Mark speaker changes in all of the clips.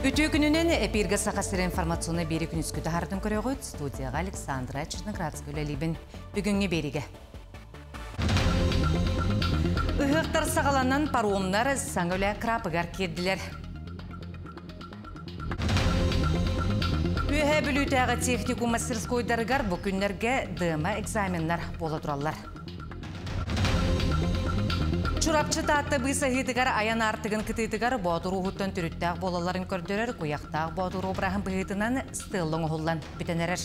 Speaker 1: Үтүө күнүнэн эпиргэ Саха сирэ информационный биэри күнүскү таһаартын көрөҕүт студияға Александра Черноградская үлэлиибин. Бүгүҥҥү биэригэ. Ыһыахтар саҕаланан паромнар саҥа үлэ крапыгар киирдилэр. Үөһээ Бүлүүтээҕи техникум мастерскойдарыгар бу күннэргэ ДМА экзаменнар буола тураллар. Чурапчы Таатта быысаһыытыгар айан аартыгын кытыытыгар Боотур ууһуттан төрүттээх буолалларын көрдөрөр куйахтаах Боотур обраһын быһыытынан стелла оҥоһуллан бүтэн эрэр.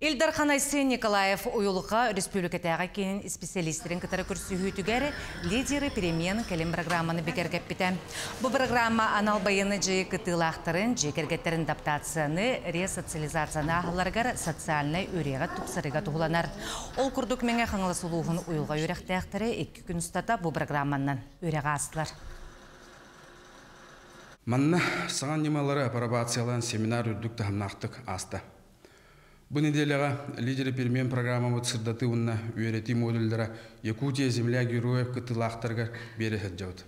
Speaker 1: Ил Дархан Айсен Николаев уйулҕа өрөспүүбүлүкэтээҕи киинин исписэлиистэрин кытары көрсүһүүтүгэр «Лидеры перемен» кэлим программаны бигэргэппитэ. Бу программа анал байыаннай дьайыы кыттыылаахтарын, дьиэ кэргэттэрин адаптацияны, ресоциализацияны ааһалларыгар социальнай үөрүйэҕи тупсарыыга туһуланар. Ол курдук Мэҥэ Хаҥалас улууһун уйулҕа үөрэхтээхтэрэ 2 күн устата бу программанан үөрэҕи аастылар.
Speaker 2: Манна саҥа ньымалары апробациялаан семинар үрдүк таһымнаахтык ааста. Бу нэдиэлэҕэ «Лидеры перемен» программабыт сырдатыы уонна үөрэтии модуллара «Якутия, земля героев» кыттыылаахтарыгар биэрэ сылдьабыт.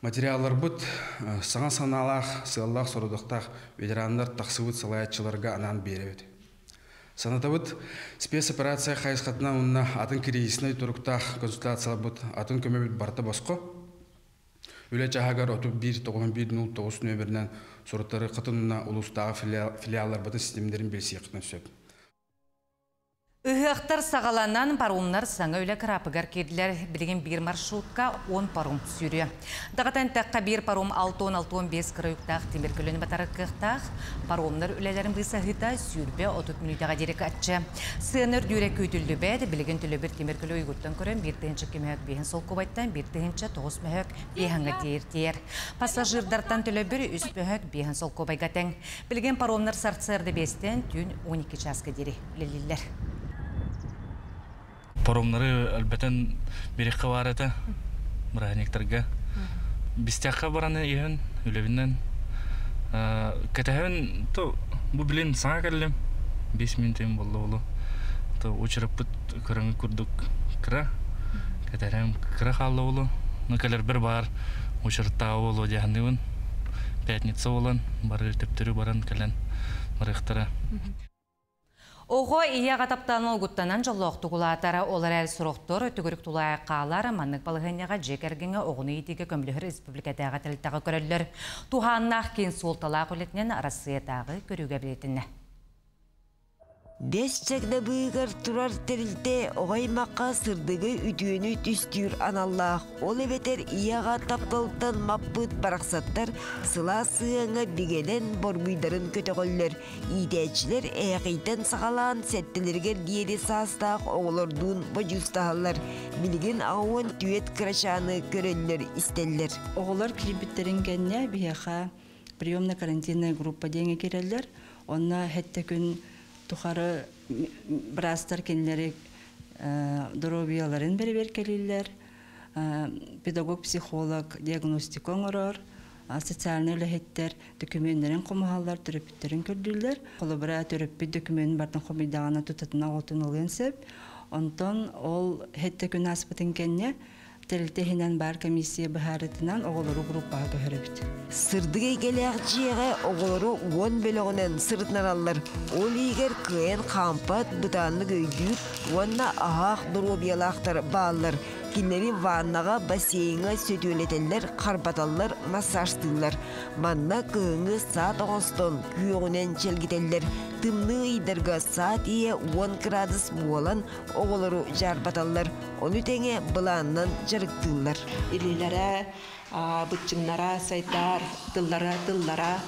Speaker 2: Материалларбыт саҥа санаалаах, сыаллаах сорудахтаах ветераннар тахсыбыт салайааччыларга анаан биэрэбит. Санатабыт, спецоперация хайысхатынан уонна атын кризиснэй туруктаах консультацияларбыт атын көмөбүт барыта босхо. Үлэ чааһыгар 31 91 09 нүөмэринэн суруттары кытынна улуустааҕы филиалларбытын системдэрин билсиэххитин сөп.
Speaker 1: Ыһыахтар саҕаланан паромнар саҥа үлэ кыраапыгар киирдилэр. Билигин биир маршрутка 10 паром сүүрүө. Даҕатан эттэххэ, биир паром 6-65 кыраюктаах тимир көлөнү батарар кыахтаах. Паромнар үлэлэрин быысаһыыта 20-30 мүнүүтэҕэ диэри ачча. Сыана үрдүүрэ күүтүллүбэт, билигин төлөбүр тимир көлө уйгуттан көрөн 1 000 мөһөк 5 солкуобайтан 1009 мөһөк 5 тиэр тиэр. Пассажирдартан төлөбүр 3 мөһөк 5 солкуобайга тэҥ. Билигин паромнар сарсыарда 5-тэн түүн 12 чааска диэри үлэлииллэр.
Speaker 3: Паромнары элбэтэн биэриэххэ баар этэ бырааһынньыктарга. Бистяхха баран иһэн үлэбинэн кэтэһэн то бу билин саҥа кэллим 5 мүнүүтүм буолла болу то учураппыт көрөҥү курдук кыра кэтэһэм кыра хаалла болу ну кэлэрбэр баар учураттааҕы буолуо диэханныыбын пятница буолан бары төптөрү баран кэлэн барыахтара.
Speaker 1: Оҕо ийэ-аҕа тапталын угуттанан дьоллоохтук улаатара, ол эрээри сорохтор төгүрүк тулаайах хаалар, маннык балаһыанньаҕа дьиэ кэргэҥҥэ оҕону иитиигэ көмөлөһөр республикатааҕы тэрилтэҕэ көрөллөр. Туһааннаах киин суолталаах үлэтинэн Арассыыйатааҕы көрүүгэ билитиннэ.
Speaker 4: Бэс чагда быыгар турар тэрилтэ оҕо аймахха сырдыгы үтүөнү түстүүр аналлаах. Ол эбэтэр ийэҕэ тапталтан маппыт барахсаттар сылаас сыһыаҥҥа бигэнэн борбуйдарын көтөҕөллөр. Иитээччилэр эһэхийтэн саҕалаан сэттэлэригэр диэри саастаах оҕолордуун бодьуустаһаллар. Билигин 84 кырачааны көрөллөр-истэллэр.
Speaker 5: Оҕолор киирбиттэрин кэннэ биһиэхэ приемно-карантинная группа диэҥҥэ киирэллэр. Онно сэттэ күн тухары быраастар кинилэри доруобуйаларын бэрэбиэркэлииллэр, педагог-психолог диагностика оҥорор, социальнай үлэһиттэр дөкүмүөннэрин хомуһаллар, төрөппүттэрин көрдүүллэр. Холобура, төрөппүт дөкүмүөнүн барытын хомуйдаҕына тутатына оҕотун ылыан сөп. Онтон ол сэттэ күн ааспытын кэннэ тэрилтэ иһинэн баар комиссия быһаарытынан оҕолору группаҕа көһөрөбүт.
Speaker 4: Сырдык эйгэлээх дьиэҕэ оҕолору 10 бөлөҕүнэн сырытынараллар. Ол иһигэр кыайан хаампат, бытааннык өйдүүр уонна аһаах доруобуйалаахтар бааллар. Кинилэри ваннаҕа, бассейҥҥа сөтүөлэтэллэр, харбаталлар, массажтыыллар. Манна кыһыҥҥы саат оҥостон күөҕүнэн чэлгитэллэр. Тымныы ыйдарга саат иһэ 10 градус буолан оҕолору дьаарбаталлар. Ону тэҥэ былаанынан дьарыктыыллар.
Speaker 6: Илиилэрэ, быччыҥнара сайдар, тыллара тыллара.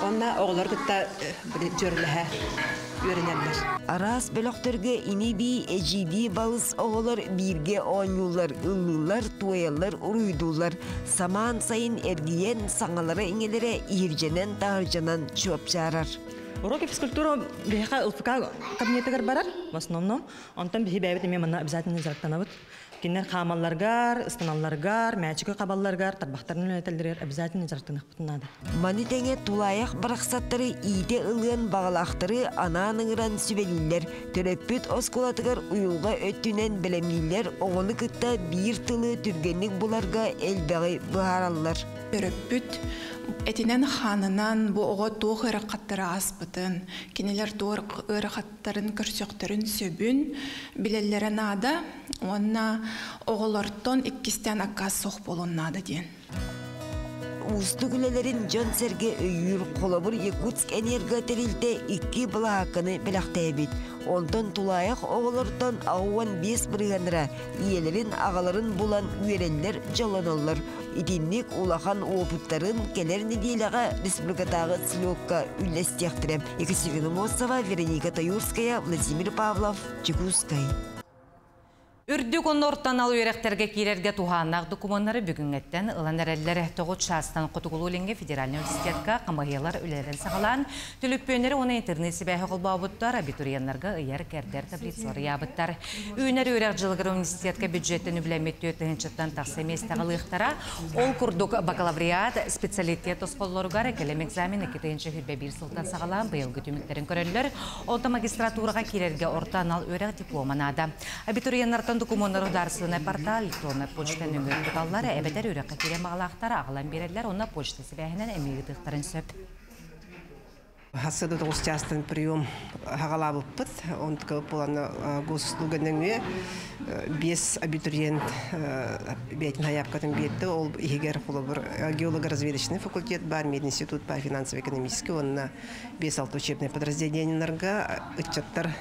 Speaker 6: Онно оҕолор кытта дьүөрэлэһэ үөрэнэллэр.
Speaker 4: Араас бөлөхтөргө ини-бии, эдьиийдии балыс оҕолор бииргэ оонньууллар, ыллыыллар, туойаллар, уруйдууллар. Самаан сайын эргийэн, саҥалара-иҥэлэрэ иһирдьэнэн-таһырдьанан чуопчаарар.
Speaker 7: Уроки физкультура биһиэхэ ЛФК кабинетыгар барар, в основном. Онтон биһи бэйэбит эмиэ манна обязательно дьарыктанабыт. Кинилэр хаамалларыгар, ыстаналларыгар, мээчиги хабалларыгар, тарбахтарын үлэлэтэллэригэр обязательно дьарыктаныахпытын наада.
Speaker 4: Маны тэҥэ тулаайах барахсаттары иитэ ылыан баҕалаахтары анаан ыҥыран сүбэлииллэр. Төрөппүт оскуолатыгар уйулҕа өттүнэн бэлэмнииллэр, оҕону кытта биир тылы түргэнник буларга элбэҕи быһаараллар.
Speaker 8: Төрөппүт этинэн-хаанынан бу оҕо туох ыарахаттары ааспытын, кинилэр туох ыарахаттарын көрсөхтөрүн сөбүн билэллэрэ наада уонна оҕолортон иккистээн аккаас суох буолуон наада диэн.
Speaker 4: Уустук үлэлэрин дьон-сэргэ өйүүр. Холобур, Якутск-Энерго тэрилтэ икки былаһаакканы бэлэхтээбит. Онтон тулаайах оҕолортон 65 бырыһыаннара ийэлэрин, аҕаларын булан үөрэллэр, дьоллоноллор. Итинник улахан уопуттарын кэлэр нэдиэлэҕэ республикатааҕы слетка үллэстиэхтэрэ. Екатерина Мосова, Вероника Таюрская, Владимир Павлов, Чекускай.
Speaker 1: Үрдүк уонна орто анал үөрэхтэргэ киирэргэ туһааннаах докумуоннары бүгүҥҥэттэн ылан эрэллэр. Тоҕус чаастан Хотугулуу-Илиҥҥи федеральнай университетка хамыыһыйалар үлэлэрин саҕалаан, түлүппүөннэри уонна интернет сибээһи холбообуттар, абитуриеннарга ыйар-кэрдэр таблицалары ыйаабыттар. Үүнэр үөрэх дьылыгар университетка бюджеттэн үбүлэммит 4 тыһыынчаттан тахса миэстэ ылыахтара. Ол курдук бакалавриат, специалитет оскуолаларыгар кэлим экзамен 2021 сылтан саҕалаан быйылгы түмүктэрин көрөллөр. Онтон магистратураҕа киирэргэ орто анал үөрэх диплома наада. Абитуриеннартан докумуоннары судаарыстыбаннай портал, электроннай почта нөҥүө туталлар, эбэтэр үөрэххэ киирэн баҕалаахтар аҕалан биэрэллэр уонна почта сибээһинэн эмиэ ыытыахтарын сөп.
Speaker 9: Сарсыарда 9 чаастан прием саҕалаабыппыт. Онтука буолан госуслуга нөҥүө биэс абитуриент бэйэтин сайаапкатын биэрдэ. Ол иһигэр холобур геолого-разведочный факультет бар, мединститут бар, финансово-экономический уонна 5-6 учебное подразделениеларга ыччаттар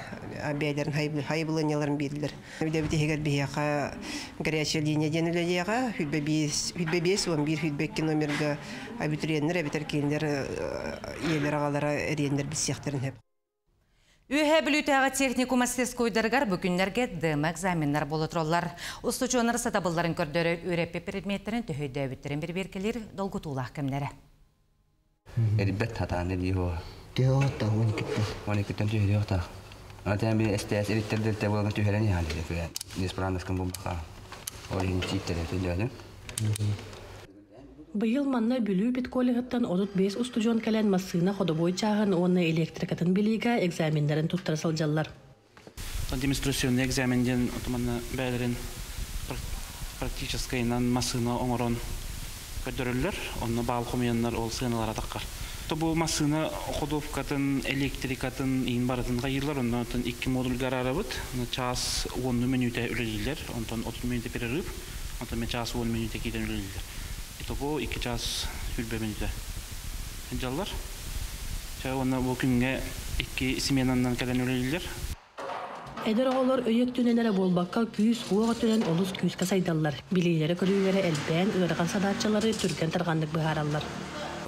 Speaker 9: бэйэлэрин сайабылыанньаларын биэрдилэр. Үлэбит иһигэр биһиэхэ горячая линия диэн үлэлиэҕэ, 25 11 22 номерга абитуриеннар эбэтэр кинилэр ийэлэр аҕалара эрийэннэр билсиэхтэрин сөп.
Speaker 1: Үөһээ Бүлүүтээҕи техникум мастерскойдарыгар бу күннэргэ демо экзаменнар буола тураллар. Устудьуоннар сатабылларын көрдөрөр, үөрэппит предметтэрин төһө өйдөөбүттэрин бэрэбиэркэлиир долгутуулаах кэмнэрэ.
Speaker 10: Эрбет хатааны дии хуа.
Speaker 11: Түһэ 12-тэн.
Speaker 10: 12-тэн түһүрүөхтаах. Аны би СТС эриттер буолан түһэрэн яхали дефе. Несправностькын бумбаха. Ол иһин чииттере түллөдүм.
Speaker 12: Быйыл манна Бүлүү педколлеһыттан 35 устудьуон кэлэн массыына ходобуой чааһын уонна электрикатын билиигэ экзаменнарын туттара сылдьаллар.
Speaker 13: Демонстрационный экзамен диэн отуманна бээлерин практическайынан массыына оҥорон көрдөрөллөр, онно баал хомуйаннар ол сыаналара таххар. Бу массыына ходовкатын, электрикатын иин барытын хайыылар, оннон икки модульга араарабыт. Час 10 мүнүүтэ үлэлииллэр, онтон 30 мүнүүтэ перерыв, онтон мен час 10 мүнүүтэ киирэн үлэлииллэр. Итого 2 час 20 мүнүүтэ сылдьаллар. Ча уонна бу күҥҥэ икки сменанан кэлэн үлэлииллэр.
Speaker 12: Эдэр оҕолор өй өттүнэн эрэ буолбакка күүс-уох өттүнэн олус күүскэ сайдаллар. Билиилэрэ-көрүүлэрэ элбээн, ыарахан садааччалары түргэн-тарҕаннык быһаараллар.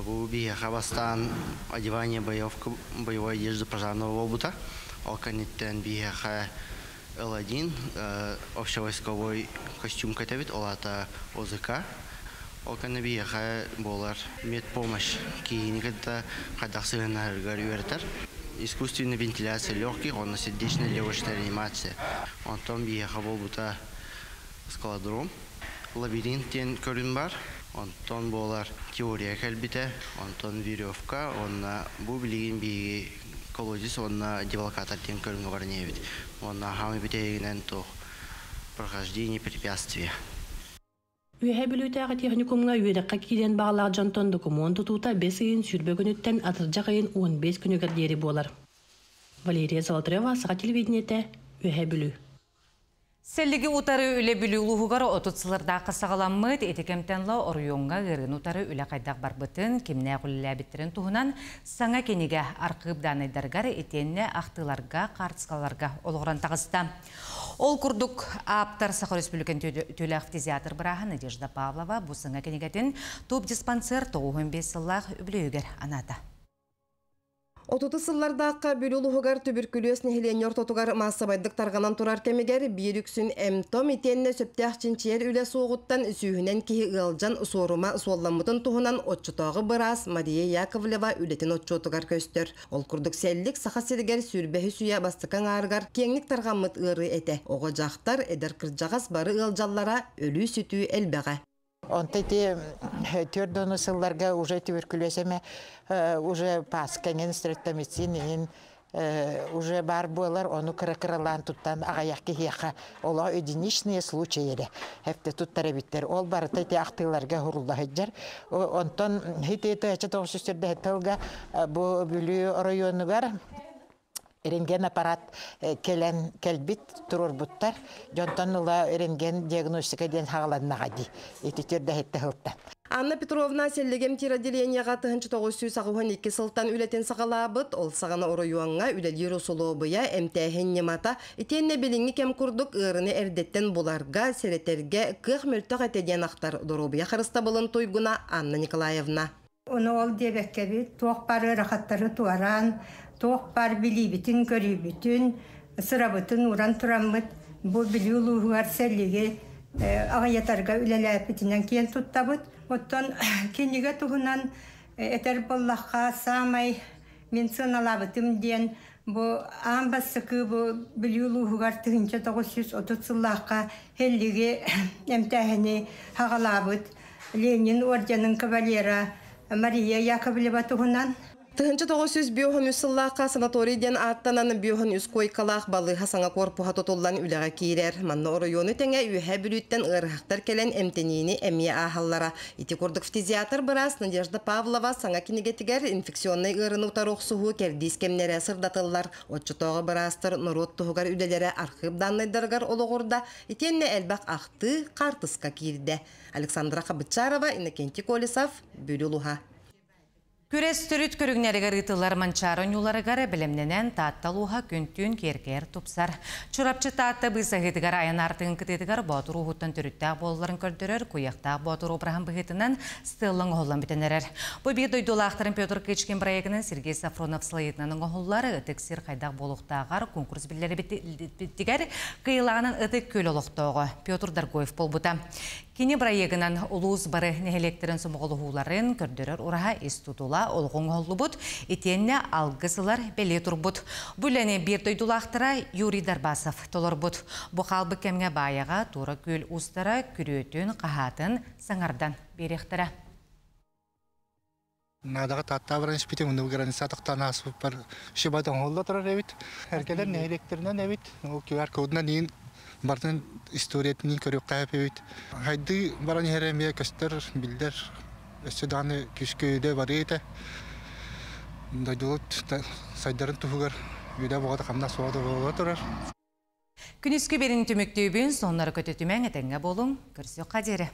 Speaker 14: Бу биһиэхэ бастаан одевание боевка, боевой одежды пожарного буолбута. Ол кэнниттэн биһиэхэ Л1 общевойсковой костюм кэтэбит, ол аата ОЗК. Ол кэннэ биһиэхэ буолар медпомощь киһини кытта хайдах сыһыаннаһарыгар үөрэтэр. Искусственная вентиляция легких, онно сердечная легочная реанимация. Онтон биһиэхэ буолбута скалодром. Лабиринт диэн көрүн бар. Онтон буолар теория кэлбитэ, онтон веревка, онна бу билигин биһиги колодец уонна девелокатор диэн көрүҥҥэ баран иһэбит. Уонна хаамый бүтэһигинэн туох прохождение препятствия.
Speaker 12: Үөһээ Бүлүүтээҕи техникумҥа үөрэххэ киириэн баҕалаах дьонтон докумуон тутуута 5 ыйын 20 күнүттэн атырдьах ыйын 15 күнүгэр диэри буолар. Валерия Золотарева, Саха телевидениетэ, Үөһээ Бүлүү.
Speaker 1: Сэллиги утары үлэ Бүлүү улууһугар 30 сыллардаахха саҕаламмыт, ити кэмтэн ыла оройуоҥҥа ыарыыны утары үлэ хайдах барбытын, кимнээх үлэлээбиттэрин туһунан саҥа кинигэ архыып дааннайдарыгар итиэннэ ахтыыларга, хаартыскаларга олоҕуран таҕыста. Ол курдук ааптар Саха Республикатын үтүөлээх фтизиатр бырааһа Надежда Павлова бу саҥа кинигэтин тубдиспансер 95 сыллаах үбүлүөйүгэр анаата.
Speaker 15: Отутус сыллардаахха Бүлүү улууһугар түбүркүлүөс нэһилиэнньэ ортотугар маассабайдык тарҕанан турар кэмигэр биир үксүн эмтом итиэннэ сөптөөх чинчийэр үлэ суоҕуттан сүүһүнэн киһи ыалдьан суорума суолламмытын туһунан оччотооҕу быраас Мария Яковлева үлэтин отчуотугар көстөр. Ол курдук сэллик Саха сиригэр сүүрбэһис үйэ бастакы аҥаарыгар киэҥник тарҕаммыт ыарыы этэ. Оҕо-дьахтар, эдэр кырдьаҕас бары ыалдьаллара, өлүү-сүтүү элбэҕэ.
Speaker 16: Онто ити 40 сылларга уже туберкулез эмэ уже паска иҥин стрептомицин иҥин уже бар буолар, ону кыра-кыралаан туттан аҕыйах киһиэхэ олох единичные случаи эрэ хепте туттар эбиттэр. Ол барыта ити ахтыыларга хурулла сылдьар. Онтон хити 1904 тылга бу Бүлүү оройуонугар рентген аппарат кэлэн кэлбит туруорбуттар. Дьонтон ыла рентген диагностика диэн хаҕаланнаҕа дии. Ити түрдэһитте сылтан.
Speaker 15: Анна Петровна сэллигем тир отделениеҕа 1982 сылтан үлэтин саҕалаабыт, ол саҕана оройуоҥҥа үлэлиир усулуобуйа, эмтээһин ньымата итиэннэ билиҥҥи кэм курдук ыарыыны эрдэттэн буларга, сэрэтэргэ кыах мөлтөх этэ диэн ахтар доруобуйа харыстабылын туйгуна Анна Николаевна.
Speaker 17: Ону ол диэбэккэбит туох баар ыарахаттары туораан, туох баар билиибитин-көрүүбүтүн, сырабытын ууран тураммыт бу Бүлүү улууһугар сэллиги аҕыйатарга үлэлээппитинэн киэн туттабыт. Оттон кинигэ туһунан этэр буоллахха, саамай мин сыаналаабытым диэн бу аан бастакы бу Бүлүү улууһугар 1930 сыллаахха сэллиги эмтээһини хаҕалаабыт Ленин орденын кавалера Мария Яковлева туһунан.
Speaker 15: 1953 сыллаахха санаторий диэн ааттанан 53 куойкалаах балыыһа саҥа куорпуһа тутуллан үлэҕэ киирэр. Манна оройуону тэҥэ Үөһээ Бүлүүттэн ыарыһахтар кэлэн эмтэниини эмиэ ааһаллара. Ити курдук фтизиатр быраас Надежда Павлова саҥа кинигэтигэр инфекционнай ыарыыны утары охсуһуу кэрдиис кэмнэрэ сырдатыллар. Оччотооҕу быраастар норуот туһугар үлэлэрэ архыып дааннайдарыгар олоҕурда, итиэннэ элбэх ахтыы, хаартыска киирдэ. Александра Хабычарова, Иннокентий Колесов, Бүлүү улууһа.
Speaker 1: Күрэс төрүт көрүҥнэригэр ыытыллар Манчаары оонньууларыгар бэлэмнэнэн Таатта улууһа күн-түүн киэркэйэр тупсар. Чурапчы Таатта быысаһыытыгар айан аартыгын кытыытыгар Боотур ууһуттан төрүттээх буолалларын көрдөрөр Куйахтаах Боотур обраһын быһыытынан стелла оҥоһуллан бүтэн эрэр. Бу биир дойдулаахтарын Петр Кычкин проегынан Сергей Сафронов салайыытынан оҥоһуллар ытык сир хайдах буолуохтааҕар конкурс биллэрибитигэр кыайыылааҕынан Ытык Күөл олохтооҕо Петр Доргоев буолбута. Кини бырайыагынан улуус бары нэһилиэктэрин сомоҕолоһууларын көрдөрөр ураһа ис тутула олоҕу оҥоһуллубут, итиэннэ алгыс ылар бэлиэ турбут. Бу үлэни биир дойдулаахтара Юрий Дарбасов толорбут. Бу хаалбыт кэмҥэ Баайаҕа Туора Күөл уустара күрүөтүн, хаһаатын саҥардан биэриэхтэрэ.
Speaker 18: Наадаҕа Тааттаа баран испитим, онно граница тохтоон ааспыппар шибат оҥоһулла турар эбит. Эргэлэр нэһилиэктэринэн эбит. Ол QR кодунан иин бартын историятын көрүөххэ эбит. Хайды баран иһэр эмиэ көстөр, биллэр. Өссө даҕаны күүскэ өйдө барыы этэ. Дойдубут сайдарын туһугар үлэ боҕото хамнас буола турар.
Speaker 1: Күнүскү берин түмүктүүбүн, соннары көтүтүмэҥ, этэҥҥэ буолуҥ, көрсүөххэ диэри.